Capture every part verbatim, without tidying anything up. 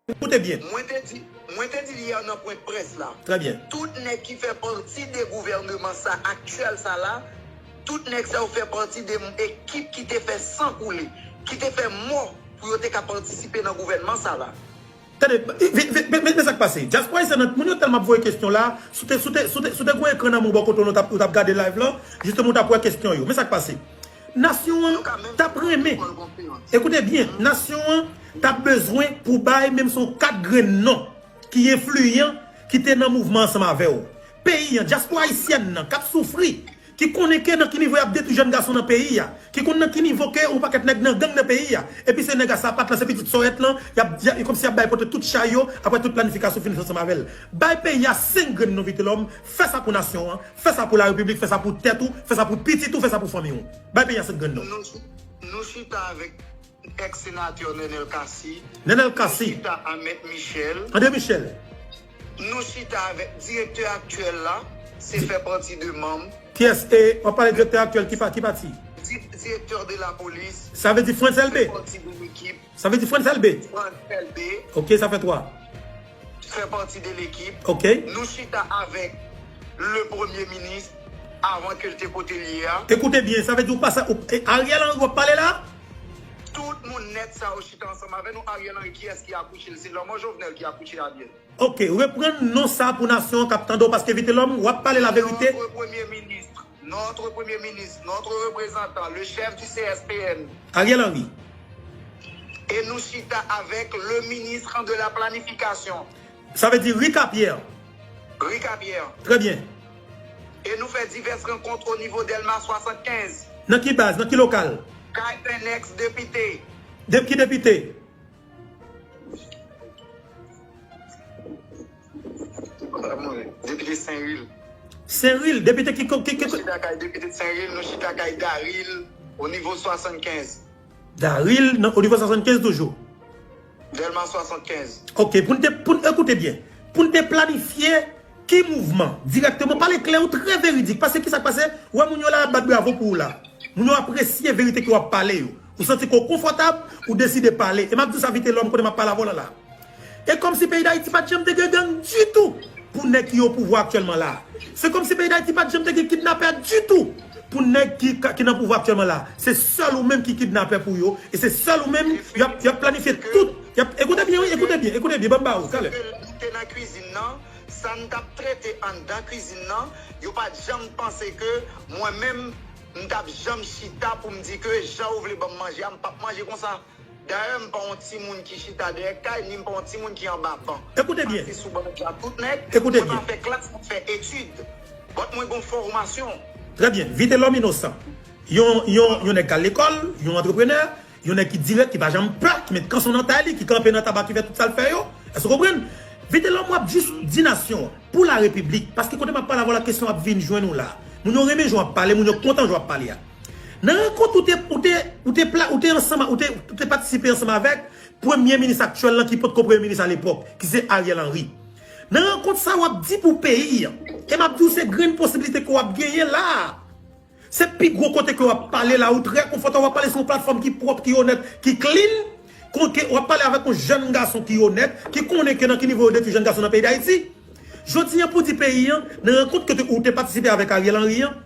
Koute byen. Mwen te di, mwen te di l yè nan pwen près la. Trè byen. Tout nèg ki fè pati de gouvèneman sa aktyèl sa la, tout nèg sa yo fè pati de ekip ki te fè san koule, ki te fè mò pou yo te ka patisipe nan gouvèneman sa la. Tande, men sa k pase. Dyaspora ayisyen nan, moun yo tèlman ap voye kesyon la, si w te, si w te, si w te, si w te gen yon ekran nan men w bò kote w, ou t ap, ou t ap gade live lan, jisteman ou t ap wè kesyon yo. Men sa k pase. Nasyon an t ap renmen. Ekoute byen, nasyon an t ap bezwen pou bay menm si yon kat grenn non ki enfliyan, ki te nan mouvman ansanm avè w. Peyi an, dyaspora ayisyèn nan, k ap soufri, ki konnen ke nan ki nivo y ap detwi jèn gason nan peyi a, ki konn nan ki nivo ke yon pakèt nèg nan gang nan peyi a, epi se nèg a sapat lan, se pitit sòyèt lan, y ap, y ap, kòmsi y ap bay pote tout chay yo, apre tout planifikasyon fin fèt ansanm avè l. Bay peyi a senk grenn non Vitelòm, fè sa pou nasyon an, fè sa pou larepiblik, fè sa pou tèt ou, fè sa pou pitit ou, fè sa pou fanmi w. Bay peyi a senk grenn non. Nou, nou chita avèk èks senatè Nenel Cassy. Nenel Cassy. Chita a Mèt Michel. André Michel. Nou chita avèk direktè aktyèl la, se fè pati de manm. Kiyès? E, w ap pale direktè aktyèl ki pa, ki pati? Di, direktè de la polis. Sa vle di Frantz Elbé. Fè pati de lekip. Sa vle di Frantz Elbé. Frantz Elbé. Ok, sa fè twa. Fè pati de lekip. Ok. Nou chita avèk le premye minis avan ke l te kote l ye a. Ekoute byen, sa vle di ou pa sa, ou, e Ariel Henry w ap pale la? Tout moun nèt sa yo chita ansanm avè nou. Ariel Henry, kiyès ki akouche l? Se Lanmò Jovenel ki akouche Ariel. Ok, reprann non sa pou nasyon an k ap tande w, paske Vitelòm, w ap pale laverite. Notre premier ministre, notre premier ministre, notre représentant, le chef du C S P N. Ariel Henry. E nou chita avèk le ministre de la planification. Sa vle di Ricapierre. Ricapierre. Trè byen. E nou fè divès rankont o nivo Dèlma swasannkenz. Nan ki baz, nan ki lokal? Kay en èks depite. De ki depite? Depite Senril. Senril, depite ki, ki, ki, Nou chita kay depite Senril, nou chita kay Daril, o nivo swasannkenz. Daril, nan, o nivo swasannkenz toujou. Dèlma swasannkenz. Ok, pou n te, pou n, ekoute byen, pou n te planifye ki mouvman, dirèkteman, pale klè, ou trè veridik, paske ki sa k pase, ou wè moun yo la ap bat bravo pou ou la. Moun yo apresye verite ke w ap pale yo. Ou santi ke w konfòtab, ou deside pale. E m ap di w sa Vitelòm, kote m ap pale avè w la la. E kòmsi peyi Dayiti pa t janm te gen gang ditou pou nèg ki o pouvwa aktyèlman la. Se kòmsi peyi Dayiti pa t janm te gen kidnapè ditou pou nèg ki, ki nan pouvwa aktyèlman la. Se sèl ou menm ki kidnapè pou yo, e se sèl ou menm y ap, y ap planifye tout. Y ap, ekoute byen, wi, ekoute byen, ekoute byen, ban m ba ou, talè. Ke nou te nan kwizin nan, sa n t ap trete anndan kwizin nan, yo pa t janm panse ke mwen menm, m t ap janm chita pou m di ke jan ou vle ban m manje a, m p ap manje konsa. Dayè, m pa yon timoun ki chita dèyè kay, ni m pa yon timoun ki anba ban. Ekoute byen. M asou ban ak tout nèg. Ekoute Mwen byen. Pa fè klas, mwen fè etid. But mwen gon fòmasyon. Trè byen. Vitelòm Inosan. Yon, yon, yon nèg k al lekòl, yon antreprenè, yon nèg ki dirèk, ki pa janm pè, ki met kanson nan tay li, ki kanpe nan taba, ki fè tout sa l fè yo. Èske w konprann? Vitelòm, w ap jis di nasyon an, pou larepiblik, paske kote m ap pale avè w la, kesyon ap vin jwenn ou la. Moun yo renmen jan w ap pale, moun yo kontan jan w ap pale a. Nan rankont ou te, ou te, ou te, pla- ou te ansanm, ou te, ou te patisipe ansanm avèk premye minis aktyèl lan ki potko premye minis alepòk, ki se Ariel Henry. Nan rankont sa w ap di pou peyi an, e m ap di w se grenn posiblite ke w ap genyen la a. Se pi gwo kote ke w ap pale la, ou trè konfòtab, w ap pale sou yon platfòm ki pwòp, ki onèt, ki clean, kote w ap pale avèk yon jèn gason ki onèt, ki konnen ke nan ki nivo yo detwi jèn gason nan peyi Dayiti. Jodi an pou di peyi an, nan rankont ke te- ou te patisipe avèk Ariel Henry an,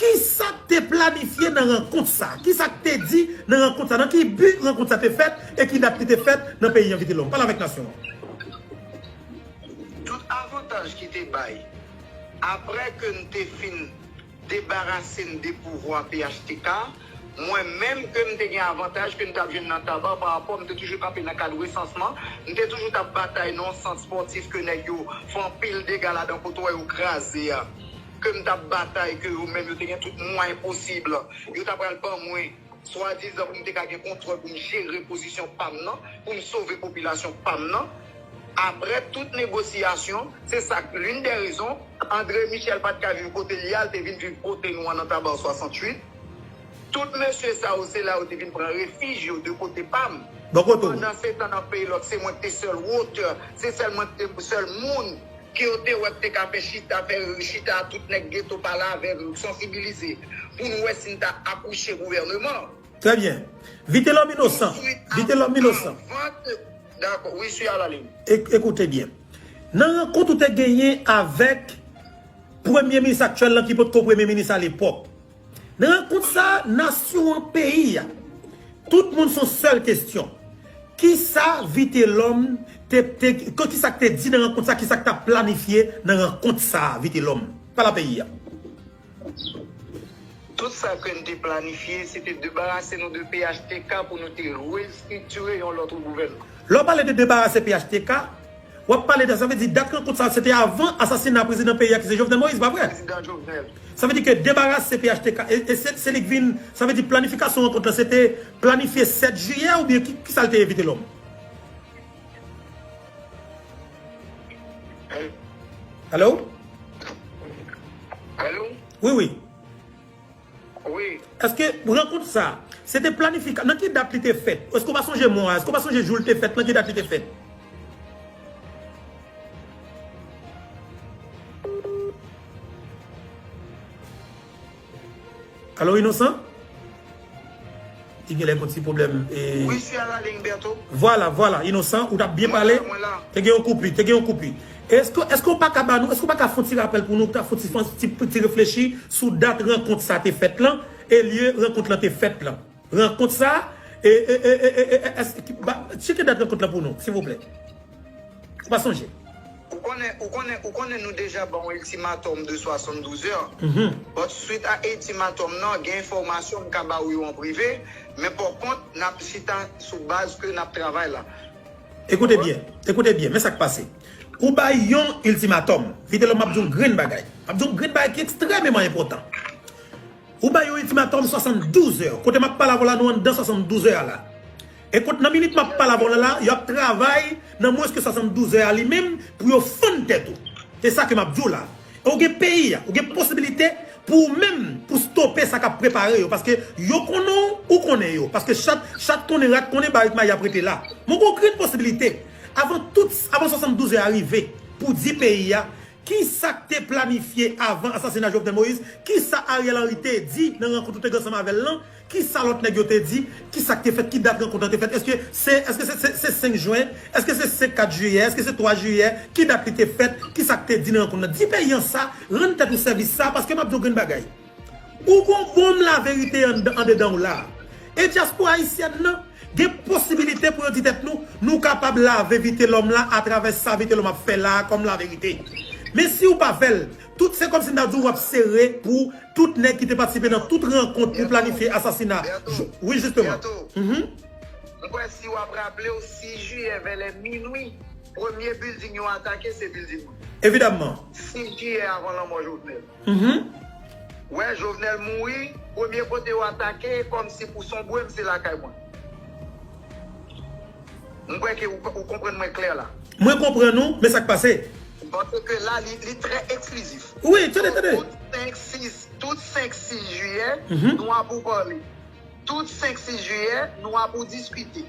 kisa k te planifye nan rankont sa? Kisa k te di nan rankont sa? Nan ki bi rankont sa te fèt e ki dat li te fèt nan peyi an Vitelòm? Pale avèk nasyon an. Tout avantaj ki te bay, apre ke n te fin debarase n de pouvwa P H T K, mwen menm ke m te gen avantaj ke m t ap jwenn nan taba pa rapò m te toujou kanpe nan kad resansman, m te toujou t ap batay nan yon sant spòtif ke nèg yo fè anpil dega ladan kote w wè yo kraze a, ke m t ap batay ke yo menm yo te gen tout mwayen posib, yo ta pral ban mwen swadizan pou m te ka gen kontwòl pou m jere pozisyon pa m nan, pou m sove popilasyon pa m nan. Apre tout negosyasyon, se sa k l'une des raisons, André Michel pa t ka viv kote l ye a, l te vin viv kote nou an nan Taba swasanntuit. Tout mesye sa yo, se la yo te vin pran refij yo de kote pa m. Bò kote w. Pandan se tan nan peyi lòt, se mwen ki te sèl wotè, se sèl mwen ki te sèl moun ke yo te wè ki te ka fè chita, fè chita a tout nèg geto pale avè m, sansibilize, pou n wè si n ta akouche gouvèneman. Trè byen. Vitelòm Inosan. Vitelòm Inosan. Anvan ke, Dakò, wi, je suis à la ligne. Écoutez bien. Nan rankont ou te genyen avèk premye minis aktyèl lan ki potko premye minis alepòk. Nan rankont sa, nasyon an, peyi a, tout moun se yon sèl kesyon. Kisa Vitelhomme te, te, kisa k te di nan rankont sa, kisa k t ap planifye nan rankont sa, Vitelhomme? Pale a peyi a. Tout sa ke n te planifye, se te debarase nou de P H T K pou nou te restriktire yon lòt gouvènman. Lè w pale de debarase P H T K, w ap pale de, sa vle di dat rankont sa, se te avan asasina prezidan peyi a ki se Jovenel Moïse, pa vre? Prezidan Jovenel. Sa vle di ke debarase P H T K, e, e se, se li k vin, sa vle di planifikasyon rankont lan, se te planifye sèt jiyè oubyen ki, kisa l te ye, Vitelhomme? Alo? Alo? Wi, wi. Wi. Èske rankont sa, se te planifika-, nan ki dat li te fèt? Èske w pa sonje mwa? Èske w pa sonje jou l te fèt? Nan ki dat li te fèt? Alo, Inosan? Li genlè gon ti pwoblèm, e... Wi, je suis à la ligne, Bertho. Vwala, vwala, Inosan, ou t ap byen pale. Mwen la, mwen la. Te gen yon koupi, te gen yon koupi. Èske, èske w pa ka ba nou, èske w pa ka fè yon ti rapèl pou nou, ka fè yon ti, fè yon ti, ti reflechi sou dat rankont sa te fèt lan, e lye rankont lan te fèt lan? Rankont sa, e, e, èske, ba, tcheke dat rankont lan pou nou, silvouplè. Ou pa sonje? Ou konnen, ou konnen, ou konnen nou deja ba w yon iltimatòm de swasanndouz è. Mhm. But swit a iltimatòm nan, gen enfòmasyon m ka ba w yo an prive, men pa kont, n ap chita sou baz ke n ap travay la. Ekoute byen, ekoute byen, men sa k pase. Ou bay yon iltimatòm, Vitelhomme, m ap di w yon grenn bagay. M ap di w yon grenn bagay ki ekstrèmeman enpòtan. Ou bay yon iltimatòm swasanndouz è. Kote m ap pale avè w la, nou anndan swasanndouz è a la. E kot nan minit m ap pale avè w la, la, y ap travay nan mwens ke swasanndouz è a li menm pou yo fann tèt ou. Se sa ke m ap di w la. E ou gen peyi a, ou gen posibilite pou ou menm, pou stope sa k ap prepare yo. Paske yo konnen w, ou konnen yo. Paske chat, chat konnen, rat konnen, barik mayi ap rete la. Men ou gen yon grenn posibilite. Avan tout, avan swasanndouz è a rive, pou di peyi a, kisa k te planifye avan asasina Jovenel Moïse? Kisa Ariel Henry te di nan rankont ou te gen ansanm avè l lan? Kisa lòt nèg yo te di? Kisa k te fèt? Ki dat rankont lan te fèt? Èske se, èske se, se, se senk jen? Èske se, se kat jiyè? Èske se twa jiyè? Ki dat li te fèt? Kisa k te di nan rankont lan? Di peyi an sa, rann tèt ou sèvis sa, paske m ap di w grenn bagay. Ou gon bonm laverite anndan, andedan w la. E dyaspora ayisyèn nan gen posibilite pou yo di tèt nou, nou kapab lave Vitelhomme la atravè sa Vitelhomme ap fè la a kòm laverite. Men si w pa fè l, tout se kòmsi m ta di w w ap sere pou tout nèg ki te patisipe nan tout rankont pou planifye asasina. Wi, jisteman. Mhm. M kwè si w ap raple w, sis jiyè vèlè minwi, premye bilding yo atake se bilding mwen. Evidamman. Sis jiyè avan lanmò Jovenel. Mhm. Wè, Jovenel mouri, premye kote yo atake, kòmsi pou sonbre m, se lakay mwen. M kwè ke ou, ou konprann mwen klè la. Mwen konprann ou, men sa k pase? Paske la, li, li trè eksklizif. Wi, tande, tande. Tout senk, sis, tout senk, sis jiyè, mhm, nou ap ou pale. Tout senk, sis jiyè, nou ap ou diskite.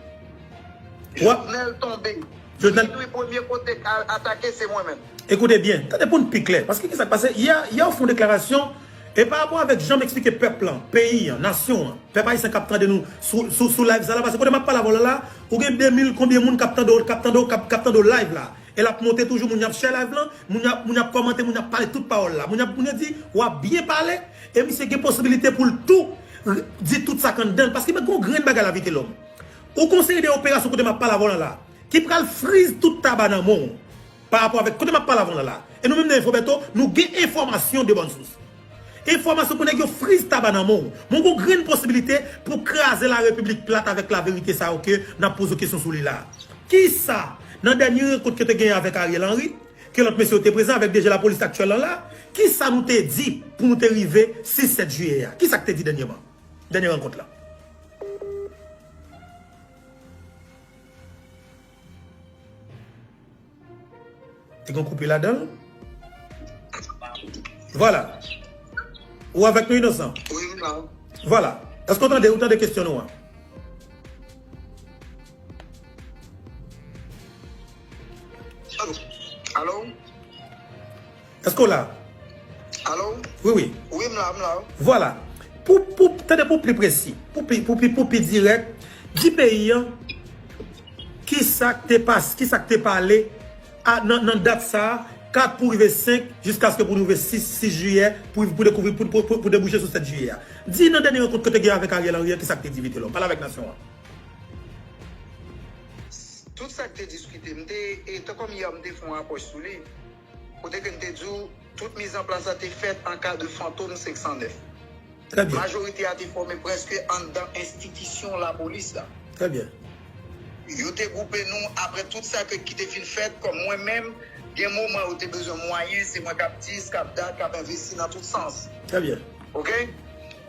Wa- Jovenel tonbe. Jovenel. Minwi, premye kote k al atake, se mwen menm. Ekoute byen, tande pou n pi klè. Paske ki sa k pase? Yè, yè w fè yon deklarasyon, e pa rapò avèk jan m eksplike pèp lan, peyi an, nasyon an, pèp ayisyen k ap tande nou sou, sou, sou live sa la, paske kote m ap pale avè w la la, ou gen de mil konbyen moun k ap tande w, k ap tande w, k ap, k ap tande w live la. E l ap monte toujou, moun y ap share live lan, moun y ap, moun y ap kòmante, moun y ap pale tout pawòl la. Moun y ap, moun yo di, w ap byen pale, e misye gen posibilite pou l tou r-, di tout sa k anndan l. Paske men gon grenn bagay la, Vitelhomme. Ou gon seri de operasyon kote m ap pale avè w lan la, ki pral friz tout taba nan men w pa rapò avèk kote m ap pale avè w lan la. E nou menm nan Info Bertho, nou gen enfòmasyon de bòn sous. Enfòmasyon pou nèg yo friz taba nan men w. Men w gon grenn posibilite pou kraze la Repiblik Plat avèk laverite sa yo ke n ap poze w kesyon sou li la. Kisa, nan dènye rankont ke te genyen avèk Ariel Henry, ke lòt mesye yo te prezan avèk D G lapolis aktyèl lan la, kisa nou te di pou nou te rive sis sèt jiyè a? Kisa k te di dènyèman? Dènye rankont la. Te gen koupi ladan l. Vwala. Ou avèk nou, Inosan? Wi, m la. Vwala. Èske w tande, ou tande kesyon nou an? Alo? Alo? Èske w la? Alo? Wi, wi. Wi, m la, m la. Vwala. Pou, pou, tande pou pli presi, pou pi, pou pi, pou pi dirèk, di peyi an, kis-, sa k te pas, ki sa k te pale a, nan, nan dat sa a, kat pou rive senk, jiskaske pou nou rive sis, sis jiyè, pou, pou dekouvri, pou, pou, pou, pou debouche sou sèt jiyè a. Di nan dènye rankont ke w te gen avèk Ariel Henry an, ki sa k te di Vitelhomme? Pale avèk nasyon an. Tout sa k te diskite, m te, e, tankou yè, m te fè yon apwòch sou li. Kote ke m te di w, tout mizanplas la te fèt an ka de Fantom senk san nèf. Trè byen. Majorite a te fòme prèske anndan enstitisyon lapolis la. Trè byen. Yo te gwoupe nou apre tout sa ke, ki te fin fèt, kòm mwen menm, gen moman yo te bezwen mwayen, se mwen k ap dis, k ap dat, k ap envesti nan tout sans. Trè byen. Oke?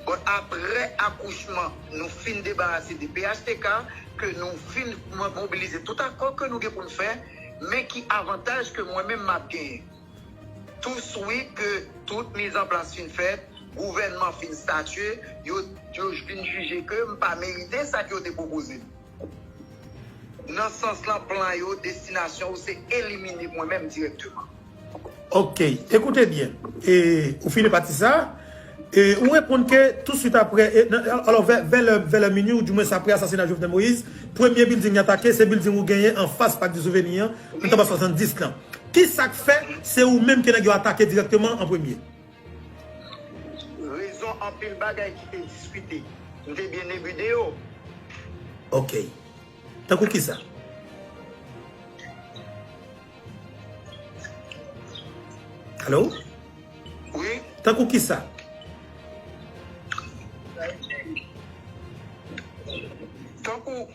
Bon, apre akouchman, nou fin debarase de P H T K, ke nou fin mobilize tout akò ke nou gen pou n fè, men ki avantaj ke mwen menm m ap genyen? Tou swi ke tout mizanplas fin fèt, gouvènman fin statye, yo, yo vin jije ke m pa merite sa ke yo te pwopoze m. Nan sans lan, plan yo, destinasyon yo, se elimine mwen menm dirèkteman. Ok, ekoute byen. E, ou fini pati sa. E, ou reponn ke tou swit apre, e, nan, alò, vè, vè lè, vè lè minui, ou dimwens apre asasina Jovenel Moïse, premye bilding yo atake, se bilding ou genyen anfas Parc du Souvenir an, nan tanba swasanndis lan. Ki sa k fè se ou menm ke nèg yo atake dirèkteman an premye? Rezon anpil bagay ki te diskite. M te byen evi de yo. Ok. Tankou kisa? Alo? Wi. Tankou kisa? Tankou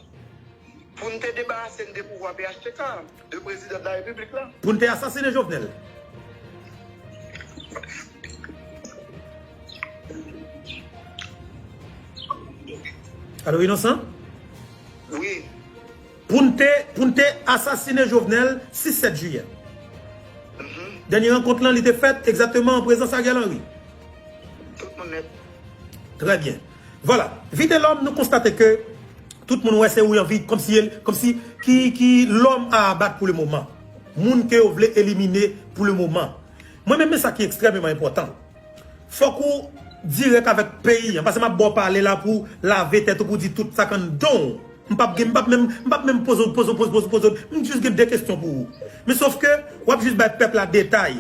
pou n te debarase n de pouvwa P H T K, de prezidan de la repiblik la. Pou n te asasine Jovenel. Alo, Inosan? Wi. Pou n te, pou n te asasine Jovenel sis sèt jiyè. Dènye rankont lan, li te fèt egzakteman an prezans Ariel Henry. Tout moun nèt. Trè byen. Vwala. Vitelhomme, nou konstate ke tout moun wè se ou anvi, kòmsi, kòmsi ki, ki l'homme à abattre pour le moment. Moun ke yo vle elimine pou le moman. Mwen menm, men sa ki ekstrèmeman enpòtan. Fòk ou dirèk avèk peyi an. Paske m ap ba w pale la pou lave tèt ou, pou di tout sa k anndan w. M p ap gen, m p ap menm, m p ap menm poze, poze, poze, poze, poze. M jis gen de kesyon pou ou. Men sòf ke w ap jis bay pèp la detay.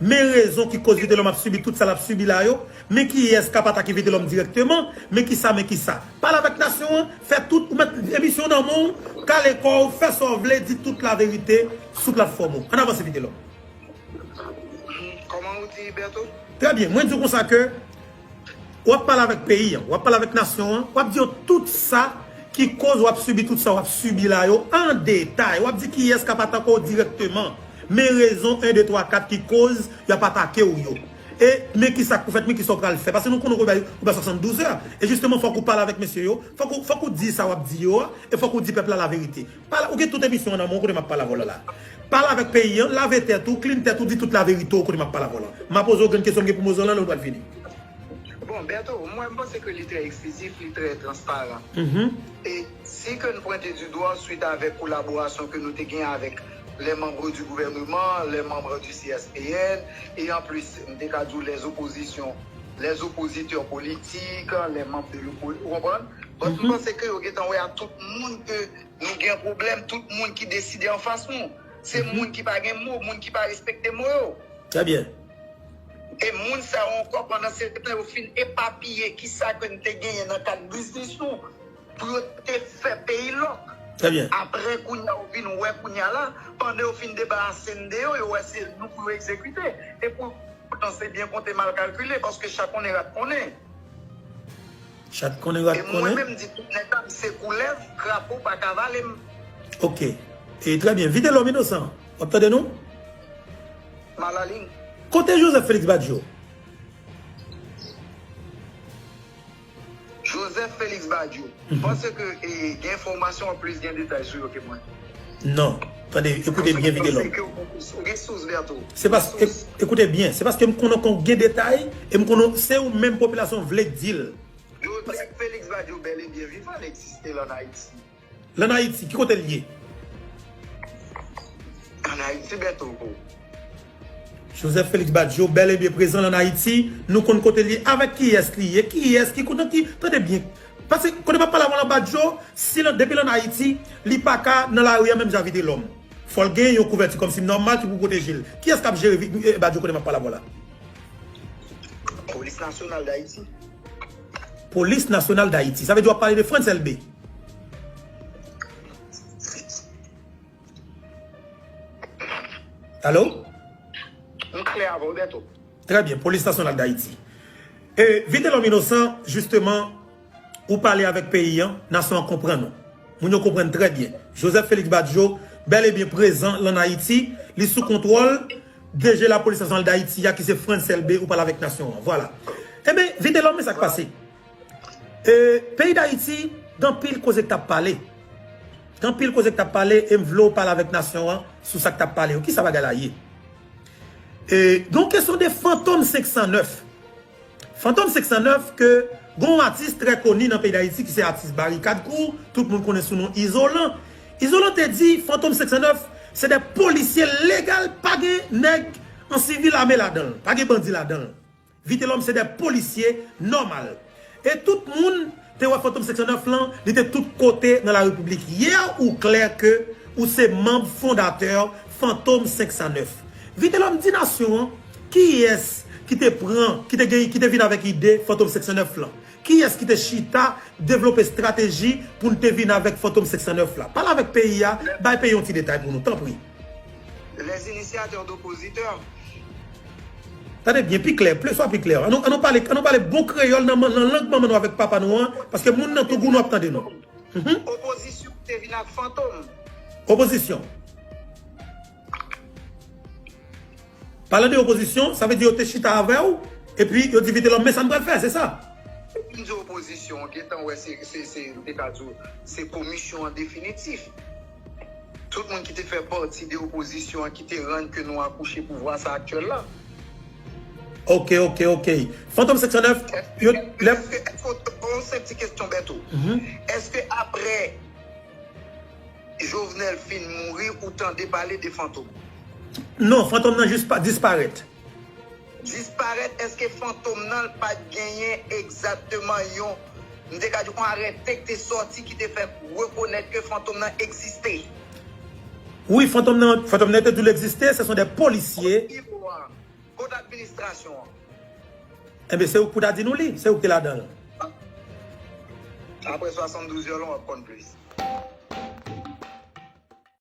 Men rezon ki koz Vitelhomme ap sibi tout sa l ap sibi la yo. Men kiyès k ap atake Vitelhomme dirèkteman. Men kisa, men kisa. Pale avèk nasyon an. Fè tout, ou mèt emisyon nan men w. Kale kò w, fè sa w vle, di tout laverite sou platfòm ou. Ann avanse, Vitelhomme. Kòman ou di, Bertho? Trè byen. Mwen di w konsa ke w ap pale avèk peyi an, w ap pale avèk nasyon an, w ap di yo tout sa ki koz w ap sibi tout sa w ap sibi la yo an detay. W ap di kiyès k ap atake w dirèkteman. Men rezon en, de, twa, kat ki koz y ap atake w yo. E men kisa k pou fèt, men kisa w pral fè. Paske nou konnen w bay, w bay swasanndouz è. E jisteman, fòk ou pale avèk mesye yo. Fòk ou, fòk ou di sa w ap di yo a. E fòk ou di pèp la laverite. Pale, ou gen tout emisyon an nan men w kote m ap pale avè w la la. Pale avèk peyi an, lave tèt ou, clean tèt ou, di tout laverite w kote m ap pale avè w la. M a poze w grenn kesyon m gen pou m poze w la, lè w pral fini. Bon, Bertho, mwen, m panse ke li trè eksplizif, li trè transparan. Mhm. E si ke n pwente di dwa swit avèk kolaborasyon ke nou te gen avèk les membres du gouvernement, les membres du C S P N, e an plis, m te ka di w les oppositions, les oppositeurs politiques, les membres de l'opposition, ou konprann? Donk, m panse ke yo gentan wè a tout moun ke nou gen pwoblèm, tout moun ki deside anfas nou. Se moun ki pa gen mo, moun ki pa respekte mo yo. Trè byen. E moun sa yo ankò, pandan se tan yo fin epapiye kisa ke n te genyen nan kad biznis nou, pou yo te fè peyi lòk. Trè byen. Apre kounye a, yo vin wè kounye a la, pandan yo fin debarase n de yo, yo wè se nou pou yo egzekite. E poutan se byen konte mal kalkile, paske chat konnen rat konnen. Chat konnen rat konnen. E mwen menm di tout nèg la, m se koulèv, krapo pa ka vale m. Ok. E trè byen. Vitelhomme Inosan, w ap tande nou? M alalin. Kote Joseph Félix Badio? Joseph Félix Badio. M panse ke, e, gen enfòmasyon an plis, gen detay sou yo ke mwen. Non. Tande, ekoute byen, Vitelhomme. Ou gen sous, Bertho. Se pas, ek-, ekoute byen, se paske m konnen kon gen detay, e m konnen se ou menm popilasyon vle di l. Joseph Félix Badio bèl e byen vivan, l egziste la ann Ayiti. L ann Ayiti, ki kote l ye? Ann Ayiti, Bertho. Joseph Félix Badio, bèl e byen prezan l ann Ayiti. Nou konn kote l ye, avèk kiyès li ye, kiyès ki kote ki, tande byen. Paske kote m ap pale avè w lan, Badjo, si l, depi l ann Ayiti, li pa ka nan lari a menm jan Vitelòm. Fò l gen yon kouvèti kòmsi nòmal ki pou pwoteje l. Kiyès k ap jere Vi-, eh, Badjo kote m ap pale avè w la? Polis Nasyonal Dayiti. Polis Nasyonal Dayiti. Sa vle di w ap pale de Frantz Elbé. Alo? M klè avè w, Bèto. Trè byen, Polis Nasyonal Dayiti. E, Vitelòm Inosan, jisteman, ou pale avèk peyi an, nasyon an konprann ou. Moun yo konprann trè byen. Joseph Félix Badjo, bèl e byen prezan l ann Ayiti, li sou kontwòl D G Lapolis Nasyonal Dayiti a, ki se Frantz Elbé, ou pale avèk nasyon an. Vwala. Ebyen, Vitelòm, men sa k pase. E, peyi Dayiti, gen anpil koze k t ap pale. Gen anpil koze k t ap pale, e m vle w pale avèk nasyon an sou sa k t ap pale yo. Kisa bagay la ye? E, gen yon kesyon de Fantom senk san nèf. Fantom senk san nèf ke gen yon atis trè koni nan peyi Dayiti ki se atis Barikad Crew, tout moun konnen sou non Izolan. Izolan te di Fantom senk san nèf se de polisye legal, pa gen nèg an sivil ame ladan l, pa gen bandi ladan l. Vitelòm se de polisye nòmal. E tout moun te wè Fantom senk san nèf lan, li te tout kote nan larepiblik. Yè ou klè ke ou se manm fondatè Fantom senk san nèf. Vitelòm, di nasyon an, kiyès ki te pran, ki te gen, ki te vin avèk ide Fantom senk san nèf lan? Kiyès ki te chita, devlope estrateji pou n te vin avèk Fantom senk san nèf la? Pale avèk peyi a, bay peyi yon ti detay pou nou, tanpri. Les initiateurs d'oppositeurs. Tande byen, pi klè, ple swa pi klè. An nou, an nou pale, an nou pale bon kreyòl nan, nan lang manman nou avèk papa nou an, paske moun nan Tougou nou ap tande nou. Mhm. Opozisyon te vin ak Fantom. Opozisyon. Palan de opozisyon, sa vle di yo te chita avè w, epi yo di Vitelòm, men sa n pral fè, se sa. Epi m di opozisyon an gentan wè se, se, se, m te ka di w, se komisyon an definitif. Tout moun ki te fè pati de opozisyon an ki te rann ke nou akouche pouvwa sa aktyèl la. Ok, ok, ok. Fantom senk san nèf, yo, lè... Èske, èske, yon senp ti kesyon, Bèto. Mhm. Èske apre Jovenel fin mouri, ou tande pale de Fantom? Non, Fantom nan jis pa, disparèt. Disparèt, èske Fantom nan pa t genyen egzakteman yon, m te ka di, yon arete ki te sòti ki te fè rekonèt ke Fantom nan egziste? Wi, Fantom nan, Fantom nan te di l egziste, se son de polisye. Kot nivo a? Kot administrasyon an? Enben, se ou k pou ta di nou li, se ou k te ladan l. Apre swasanndouz yè lan, w ap konn plis.